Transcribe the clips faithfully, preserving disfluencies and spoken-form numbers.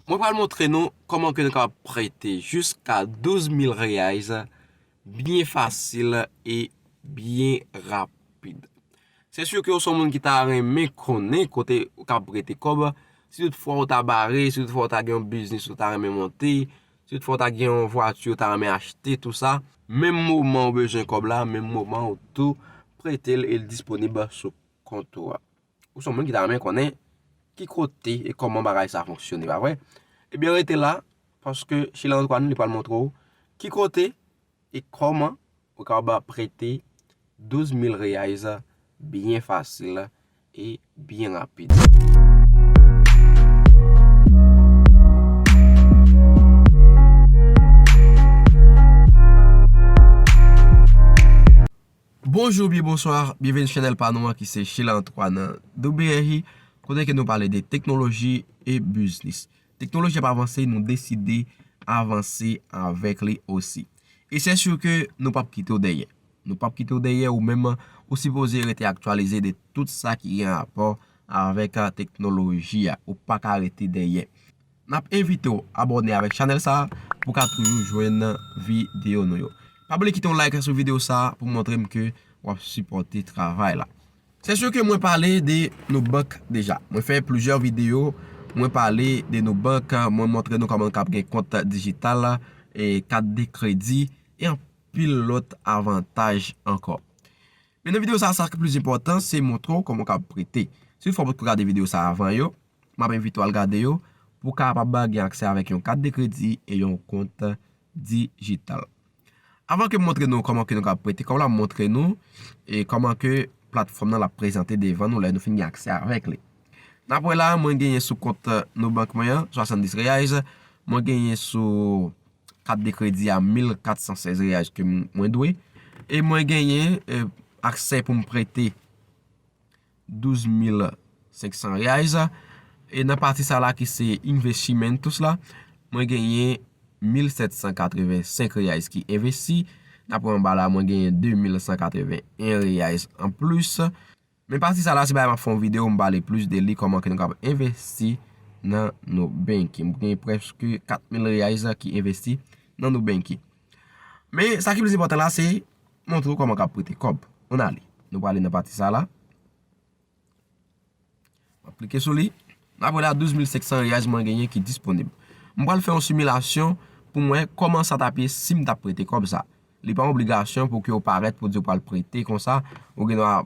Mwen pral montre nou kòman ke nou kapab prete jiska douz mil reais byen fasil e byen rapid. Se si ke w se yon moun ki ta renmen konnen kote ou ka prete kòb, si toutfwa ou ta bare, si toutfwa ou ta gen yon biznis ou ta renmen monte, si toutfwa ou ta gen yon vwati ou ta renmen achte, tou sa, menm moman ou bezwen kòb la, menm moman ou tou prete l e l disponib sou kont ou a. Ou se yon moun ki ta renmen konnen ki kote e kòman bagay sa fonksyone, pa vre? Ebyen, rete la, paske Sheila Antoine li pral montre w ki kote e kòman ou kapab prete douz mil reais byen fasil e byen rapid. Bonjou, byen bonswa, byenveni sou chanèl pa nou an ki se Sheila Antoine W R I, kote ke nou pale de teknoloji e biznis. Teknoloji ap avanse, nou deside avanse avèk li osi. E se si ke nou p ap kite w dèyè. Nou p ap kite w dèyè, ou menm, ou sipoze rete aktyalize de tout sa ki gen rapò avèk, a, teknoloji a. Ou pa ka rete dèyè. N ap envite w abòne avèk chanèl sa a pou w ka toujou jwenn videyo nou yo. Pa bliye kite yon like sou videyo sa a pou montre m ke w ap sipòte travay la. Se si ke mwen pale de Nubank deja. Mwen fè plizyè videyo, mwen pale de Nubank, mwen montre nou kòman n kab gen kont dijital, e kat de kredi, e anpil lòt avantaj ankò. Men nan videyo sa a, sa ki plis enpòtan, se montre w kòman w kab prete. Si toutfwa w potko gade videyo sa a avan yo, m ap envite w al gade yo pou w kapab gen aksè avèk yon kat de kredi e yon kont dijital. Avan ke m montre nou kòman ke nou ka prete kòb la, m montre nou e kòman ke platfòm nan l ap prezante devan nou lè nou fin gen aksè avèk li. N ap wè la, mwen genyen sou kont, e, Nubank mwen an, swasanndis reais, mwen genyen sou kat de kredi a mil kat san sèz reais ke m, mwen dwe, e mwen genyen, e, aksè pou m prete douz mil senk san reais. E nan pati sa la ki se investimentos la, mwen genyen mil sèt san katreven senk reais ki envesti. N ap wè anba la, mwen genyen de mil san katreven en reais anplis. Men pati sa la, se bagay m ap fè yon videyo, m pale plis de li, kòman ke nou kab envesti nan Nubank. M genyen prèske kat mil reais ki envesti nan Nubank. Men sa ki plis enpòtan la, se montre w kòman kab prete kòb. Ann ale. Nou prale nan pati sa la. M ap klike sou li. N ap wè la douz mil senk san reais mwen genyen ki disponib. M pral fè yon similasyon pou m wè kòman sa t ap ye si m t ap prete kòb sa. Li pa yon obligasyon pou ke w parèt pou di w pral prete konsa. Ou gen dwa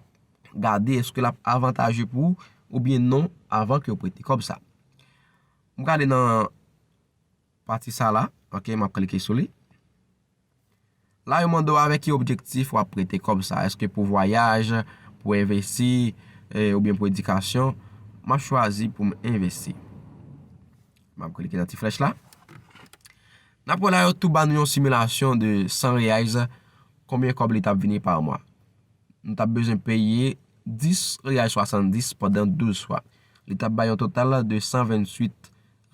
gade èske l ap avantaje pou ou oubyen non avan ke w prete kòb sa. M prale nan pati sa la. Ok, m ap klike sou li. La, yo mande w avèk ki objektif w ap prete kòb sa. Èske pou vwayaj, pou envesti, e, oubyen pou edikasyon? M ap chwazi pou m envesti. M ap klike nan ti flèch la. N ap wè la, yo tou ba nou yon similasyon de san reais, konbyen kòb li t ap vini pa mwa. Nou t ap bezwen peye dis reais swasanndis pandan douz fwa. Li t ap bay yon total de san venntuit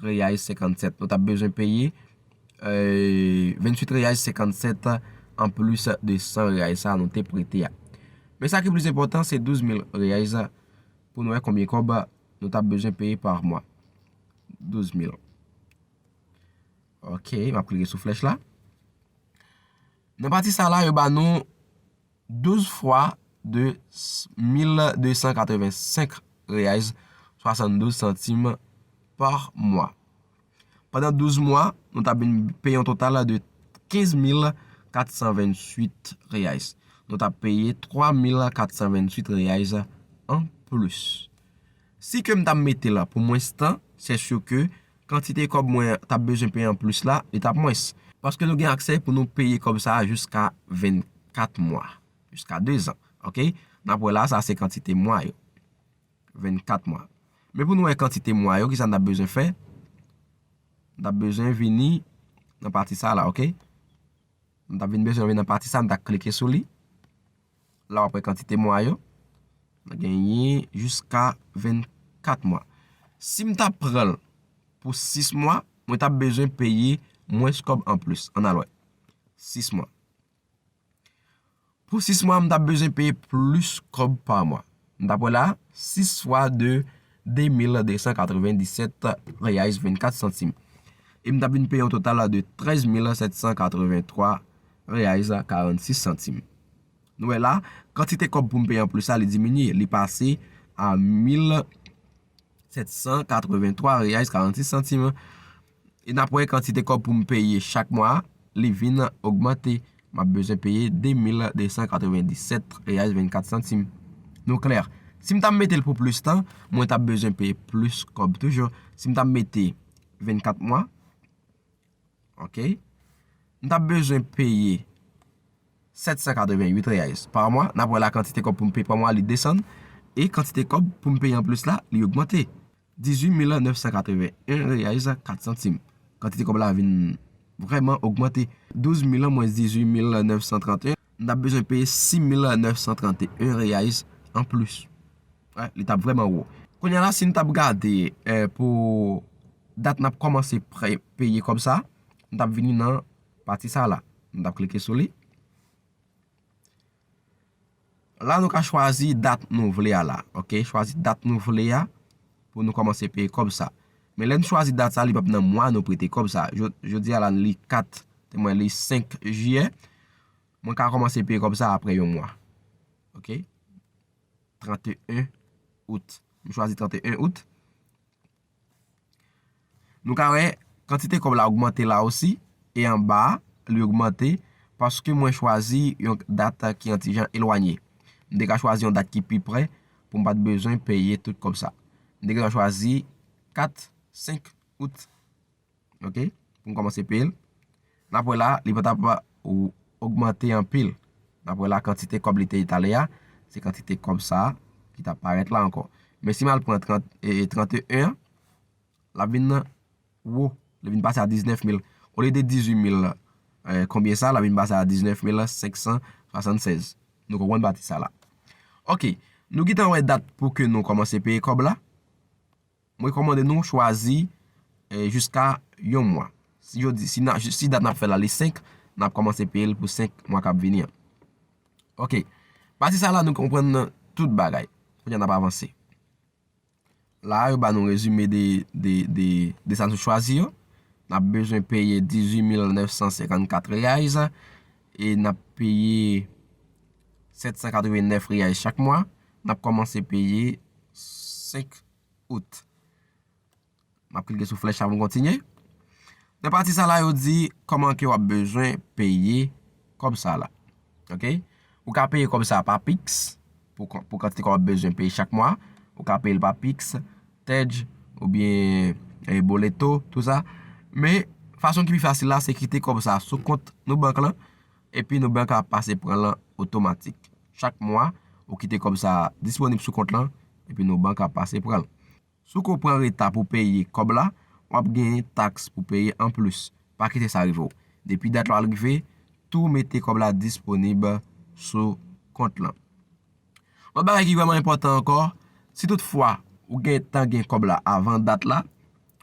reais senkannsèt. Nou t ap bezwen peye, e, venntuit reais senkannsèt anplis de san reais sa nou te prete a. Men sa ki plis enpòtan, se douz mil reais pou nou wè konbyen kòb nou t ap bezwen peye pa mwa. Douz mil. Ok, m ap klike sou flèch la. Nan pati sa la, yo ba nou douz fwa de mil de san katreven senk reais swasanndouz santim pa mwa. Pandan douz mwa, nou t ap vin peye yon total de kenz mil kat san venntuit reais. Nou t ap peye twa mil kat san venntuit reais anplis. Si ke m t ap mete l pou mwens tan, se si ke kantite kòb mwen t ap bezwen peye anplis la, li t ap mwens. Paske nou gen aksè pou nou peye kòb sa a jiska vennkat mwa, jiska dezan. Ok? N ap wè la, sa se kantite mwa yo. Vennkat mwa. Men pou nou wè kantite mwa yo, kisa n t ap bezwen fè? N t ap bezwen vini nan pati sa la, ok? Nou t ap vin bezwen vin nan pati sa, nou t ap klike sou li. La w ap wè kantite mwa yo. Nou genyen jiska vennkat mwa. Si m ta pran l pou sis mwa, mwen t ap bezwen peye mwens kòb anplis. Ann al wè. Sis mwa. Pou sis mwa, m t ap bezwen peye plis kòb pa mwa. M t ap wè la, sis fwa de de mil de san katrevenndisèt reais vennkat santim. E m t ap vin peye yon total de trèz mil sèt san katrevenntwa reais karannsis santim. Nou wè la, kantite kòb pou m peye anplis la, li diminye. Li pase a mil sèt san katrevenntwa reais karannsis santim. E n ap wè kantite kòb pou m peye chak mwa, li vin ogmante. M ap bezwen peye de mil de san katrevenndisèt reais vennkat santim. Nou klè? Si m t ap mete l pou plis tan, mwen t ap bezwen peye plis kòb toujou. Si m t ap mete vennkat mwa, ok, m t ap bezwen peye sèt san katreventuit reais pa mwa. N ap wè la kantite kòb pou m peye pa mwa, li desann. E kantite kòb pou m peye anplis la, li ogmante. Dizuit mil nèf san katreven en reais kat santim. Kantite kòb la vin vrèman ogmante. Douz mil mwens dizuit mil nèf san trant en, n ap bezwen peye sis mil nèf san trant en reais anplis. Wè, li t ap vrèman wo. Kounye a la, si n t ap gade, eh, pou dat n ap kòmanse pre-, peye kòb sa, n t ap vini nan pati sa la. N t ap klike sou li. La, nou ka chwazi dat nou vle a la, ok? Chwazi dat nou vle a pou nou kòmanse peye kòb sa. Men lè n chwazi dat sa, li p ap nan mwa nou prete kòb sa. Jò-, jodi a la, li kat, te mwen li senk jiyè. Mwen ka kòmanse peye kòb sa apre yon mwa. Ok? Trant e en out. M chwazi trant e en out. Nou ka wè kantite kòb la ogmante la osi, e anba a, li ogmante paske mwen chwazi yon dat ki yon ti jan elwanye. M te ka chwazi yon dat ki pi pre pou m pa t bezwen peye tout kòb sa. M te ka chwazi kat, senk out. Ok? Pou m kòmanse peye l. N ap wè la, li pa t ap ou-, ogmante anpil. N ap wè la kantite kòb li te ye talè a, se kantite kòb sa a ki t ap parèt la ankò. Men si m al pran trant, e, trant e en an, l ap vin wo, li vin pase a diznèf mil. Olye de dizuit mil, e, konbyen sa, l ap vin pase a diznèf mil senk san swasannsèz. Nou konprann pati sa la. Ok, nou gentan wè dat pou ke nou kòmanse peye kòb la. Mwen rekòmande nou chwazi, e, jiska yon mwa. Si jodi, si na-, si dat n ap fè la li senk, n ap kòmanse peye l pou senk mwa k ap vini an. Ok. Pati sa la, nou konprann tout bagay. Kounye a n ap avanse. La, yo ba nou rezime de, de, de, de sa nou chwazi yo. N ap bezwen peye dizuit mil nèf san senkannkat reais e n ap peye sèt san katrevennèf reais chak mwa. N ap kòmanse peye senk out. M ap klike sou flèch la pou m kontinye. Nan pati sa la, yo di kòman ke w ap bezwen peye kòb sa la. Ok? Ou ka peye kòb sa pa Pix, pou, pou kantite kòb w ap bezwen peye chak mwa. Ou ka peye l pa Pix, Tèdj, oubyen, e, Boleto, tou sa. Men, fason ki pi fasil la, se kite kòb sa sou kont nou bank lan, epi nou bank ap pase pran l otomatik. Chak mwa, ou kite kòb sa disponib sou kont lan, epi nou bank ap pase pran l. Si w pran reta pou peye kòb la, w ap genyen taks pou peye anplis. Pa kite sa rive w. Depi dat la rive, tou mete kòb la disponib sou kont lan. Lòt bagay ki vrèman enpòtan ankò, si toutfwa ou gentan gen kòb la avan dat la,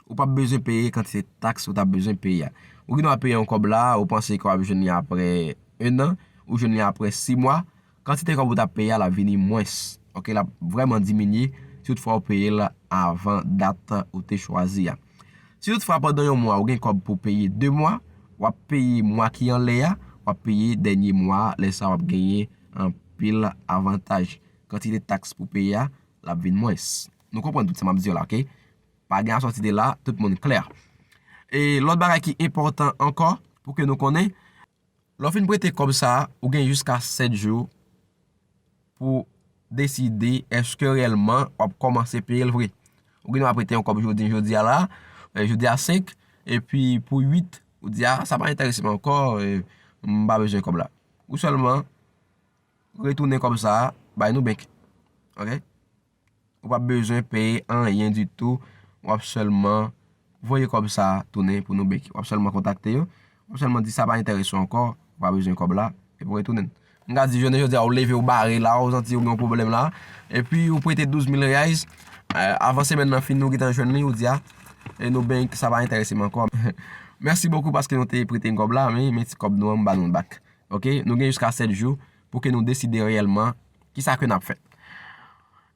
ou p ap bezwen peye kantite taks ou t ap bezwen peye a. Ou gen dwa peye yon kòb la, ou panse ke w ap jwenn li apre en an, ou jwenn li apre sis mwa, kantite kòb ou t ap peye a, l ap vini mwens. Ok, l ap vrèman diminye si toutfwa ou peye l avan dat ou te chwazi a. Si toutfwa pandan yon mwa ou gen kòb pou peye de mwa, w ap peye mwa ki anlè a, w ap peye dènye mwa a, lè sa a w ap genyen anpil avantaj. Kantite taks pou peye a, l ap vin mwens. Nou konprann tout sa m ap di yo la, ok? Pa gen asòti de la, tout moun klè. E lòt bagay ki enpòtan ankò pou ke nou konnen, lè w fin prete kòb sa a, ou gen jiska sèt jou pou deside èske reyèlman w ap kòmanse peye l vre. Ou gen dwa prete yon kòb jodi, jodi a la, e, jodi a senk, epi pou uit, ou di, "A, sa pa enterese m ankò, e, m pa bezwen kòb la." Ou sèlman retounen kòb sa a bay Nubank. Ok? Ou p ap bezwen peye anyen ditou. W ap sèlman voye kòb sa a tounen pou Nubank. W ap sèlman kontakte yo. W ap sèlman di sa pa enterese w ankò. Ou pa bezwen kòb la. Epi w retounen. M ka di jounen jodi a, ou leve, ou bare la, ou santi ou gen yon pwoblèm la. Epi ou prete douz mil reais. Eh, avan semèn nan fini, ou gentan jwenn li, ou di, "A, e Nubank, sa pa enterese m ankò." Mèsi bokou paske nou te prete m kòb la, men, men ti kòb nou an, m ba nou l back. Ok? Nou gen jiska sèt jou pou ke nou deside reyèlman kisa ke n ap fè.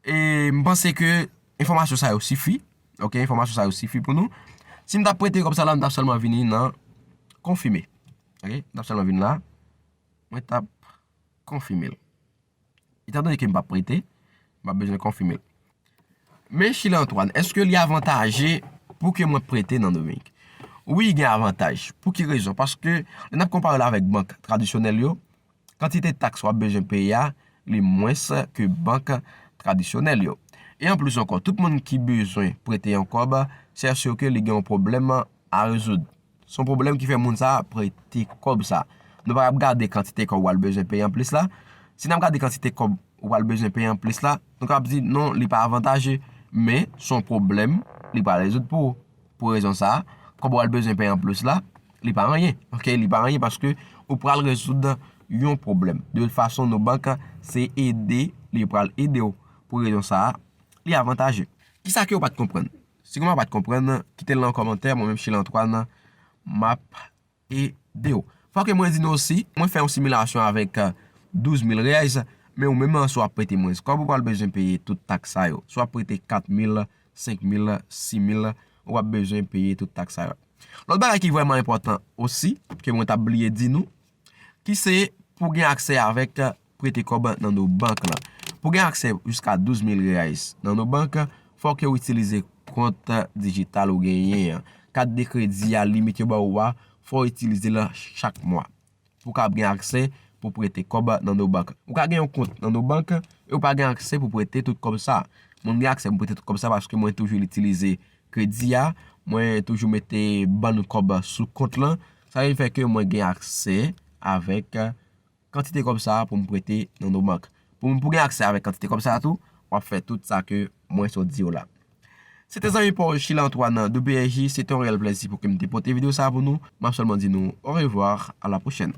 E m panse ke Enfòmasyon sa yo sifi. Ok, enfòmasyon sa yo sifi pou nou. Si m t ap prete kòb sa la, m t ap sèlman vini nan konfime. Ok, m t ap sèlman vin la. Mwen t ap konfime l. Etandone ke m p ap prete, m ap bezwen konfime l. Men Chile Antoine, èske li avantaje pou ke mwen prete nan Dominik? Wi, gen avantaj. Pou ki rezon? Paske lè n ap konpare l avèk bank tradisyonèl yo, kantite taks w ap bezwen peye a, li mwens ke bank tradisyonèl yo. E anplis ankò, tout moun ki bezwen prete yon kòb, se asire ke li gen yon pwoblèm a rezoud. Se yon pwoblèm ki fè moun sa a prete kòb sa. Nou pa ap gade kantite kòb w al bezwen peye anplis la. Si n ap gade kantite kòb w al bezwen peye anplis la, nou ka ap di non, li pa avantaje. Men, se yon pwoblèm li pral rezoud pou ou. Pou rezon sa a, kòb w al bezwen peye anplis la, li pa anyen. Ok, li pa anyen paske ou pral rezoud yon pwoblèm. De tout fason, nou bank se ede, li pral ede w. Pou rezon sa a, li avantaje. Kisa ke w pa t konprann? Si w pa t konprann, kite l nan kòmantè, mwen menm Chile Antoine, m ap ede w. Fò ke mwen di nou osi, mwen fè yon similasyon avèk douz mil reais, men ou menm si w ap prete mwens kòb, ou pral bezwen peye tout taks sa yo. Si w ap prete kat mil, senk mil, sis mil, ou ap bezwen peye tout taks sa yo. Lòt bagay ki vrèman enpòtan osi, ke mwen t ap bliye di nou, ki se pou gen aksè avèk prete kòb nan nou bank lan. Pou gen aksè jiska douz mil reais nan nou bank, fò ke w itilize kont dijital ou genyen an. Kat de kredi a, limit yo ba ou a, fò w itilize l chak mwa. Pou w kapab gen aksè pou prete kòb nan nou bank. Ou ka gen yon kont nan nou bank, e ou pa gen aksè pou prete tout kòb sa. Mwen gen aksè pou prete tout kòb sa paske mwen toujou itilize kredi a, mwen toujou mete bann kòb sou kont lan. Sa vin fè ke mwen gen aksè avèk kantite kòb sa pou m prete nan nou bank. Pou, pou gen aksè avèk kantite kòb sa tou, w ap fè tout sa ke mwen sot di w la. Se te zanmi pa w Chile Antoine W P S J, se te yon reyèl plèzi pou ke m te pote videyo sa pou nou. M ap sèlman di nou orevwa, a la pwochèn.